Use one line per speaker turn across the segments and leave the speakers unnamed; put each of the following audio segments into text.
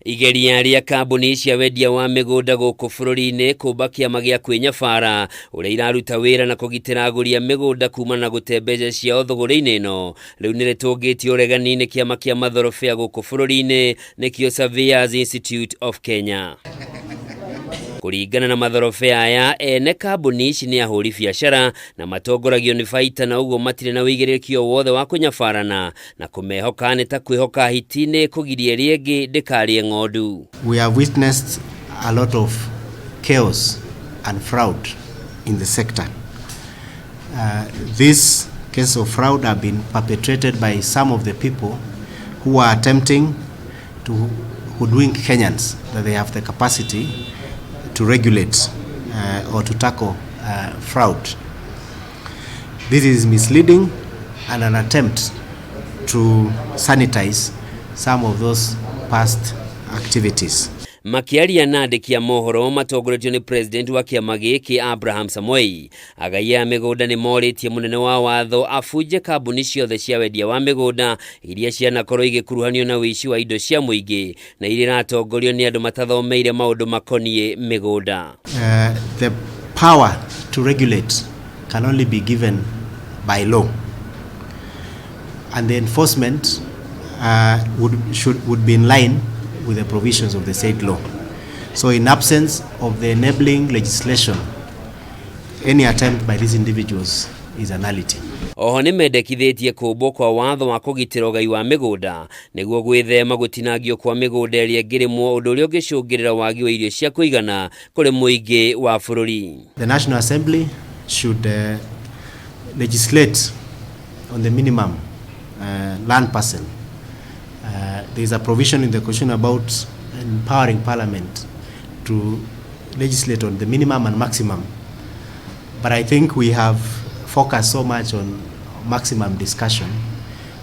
Igeria rĩa kambuni cia wendia wa mĩgũnda gũkũ bũrũri-inĩ kũmba kĩama gĩa kwĩnyabara ũrĩa iraruta wĩra na kũgitĩra agũri a mĩgũnda kumana na gũte mbeca ciao thũgũrĩ-inĩ ĩno rĩu nĩ rĩtũngĩtio ũregani nĩ kĩama kĩa mathorobea gũkũ bũrũri-inĩ nĩkĩo Surveyors Institute of Kenya. Kũringana na mathorobea aya, ene kambuni ici nĩ ahũri biacara na matongoragio nĩ baita na ũguo matirĩ na ũigĩrĩrĩki o wothe wa kũnyabarana na kũmehoka nĩ ta kwĩhoka hiti nĩ ĩkũgiria ĩrĩa ĩngĩ ndĩkarĩe ng'ondu.
We have witnessed a lot of chaos and fraud in the sector. These cases of fraud have been perpetrated by some of the people who are attempting to hoodwink Kenyans that they have the capacity to regulate or to tackle fraud. This is misleading and an attempt to sanitize some of those past activities.
Makĩaria na andĩki a mohoro matongoretio nĩ president wa kĩama gĩkĩ Abraham Samoei, agai a mĩgũnda nĩ morĩtie mũnene wa watho abunje kambuni ciothe cia wendia wa mĩgũnda iria cianakorwo igĩkuruhanio na ũici wa indo cia mũingĩ na iria iratongorio nĩ andũ matathomeire maũndũ makoniĩ mĩgũnda.
The power to regulate can only be given by law, and the enforcement would be in line with the provisions of the said law. So in absence of the enabling legislation, any attempt by these individuals is a nullity.
Oho nĩ mendekithĩtie kũmbwo kwa watho wa kũgitĩra ũgai wa mĩgũnda nĩguo gwĩthema gũtinangio kwa mĩgũnda ĩrĩa ĩngĩrĩmwo, ũndũ ũrĩa ũngĩcũngĩrĩra wagi wa irio cia kũigana kũrĩ mũingĩ wa bũrũri.
The National Assembly should legislate on the minimum land parcel. There is a provision in the Constitution about empowering Parliament to legislate on the minimum and maximum. But I think we have focused so much on maximum discussion,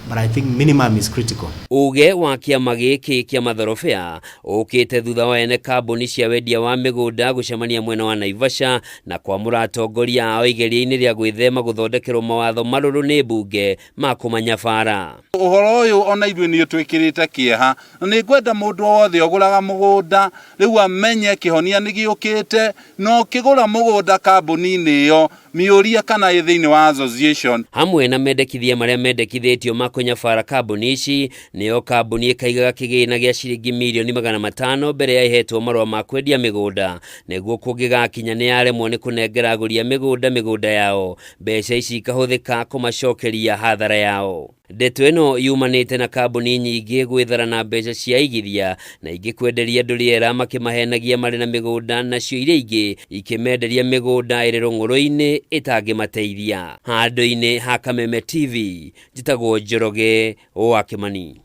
but I think minimum is critical.
Uge wa kĩama gĩkĩ kĩa mathorobea ũkĩte thutha wa ene kambuni cia wendia wa mĩgũnda gũcemania mwena wa Naivasha na kwamũra atongoria ao igeria-inĩ rĩa gwĩthema gũthondekerwo mawatho marũrũ nĩ mbunge ma kũmanyabara.
Ũhoro ũyũ ona ithuĩ nĩ ũtwĩkĩrĩte kĩeha, na nĩ ngwenda mũndũ o wothe ũgũraga mũgũnda rĩu amenye kĩhonia nĩ gĩũkĩte, na ũkĩgũra mũgũnda kambuni-inĩ ĩyo mĩũrie kana ĩ thĩinĩ wa association.
Hamwe na mendekithia marĩa mendekithĩtio ma kũnyabara kambuni ici, nĩyo kambuni ĩkaigaga kĩgĩna gĩa ciringi mirioni 500 mbere ya ĩhetwo marũa ma kwendia mĩgũnda, nĩguo kũngĩgakinya nĩ yaremwo nĩ kũnengera agũri a mĩgũnda mĩgũnda yao, mbeca ici ikahũthĩka kũmacokeria hathara yao. Ndeto ĩno yumanĩte na kambuni nyingĩ gwĩthara na mbeca cia igithia na ingĩ kwenderia andũ rĩera makĩmahenagia marĩ na mĩgũnda, nacio iria ingĩ ikĩmenderia mĩgũnda ĩrĩ rũng'ũrũ-inĩ ĩtangĩmateithia. Handũ-inĩ ha Kameme TV, njĩtagwo Njoroge wa Kĩmani.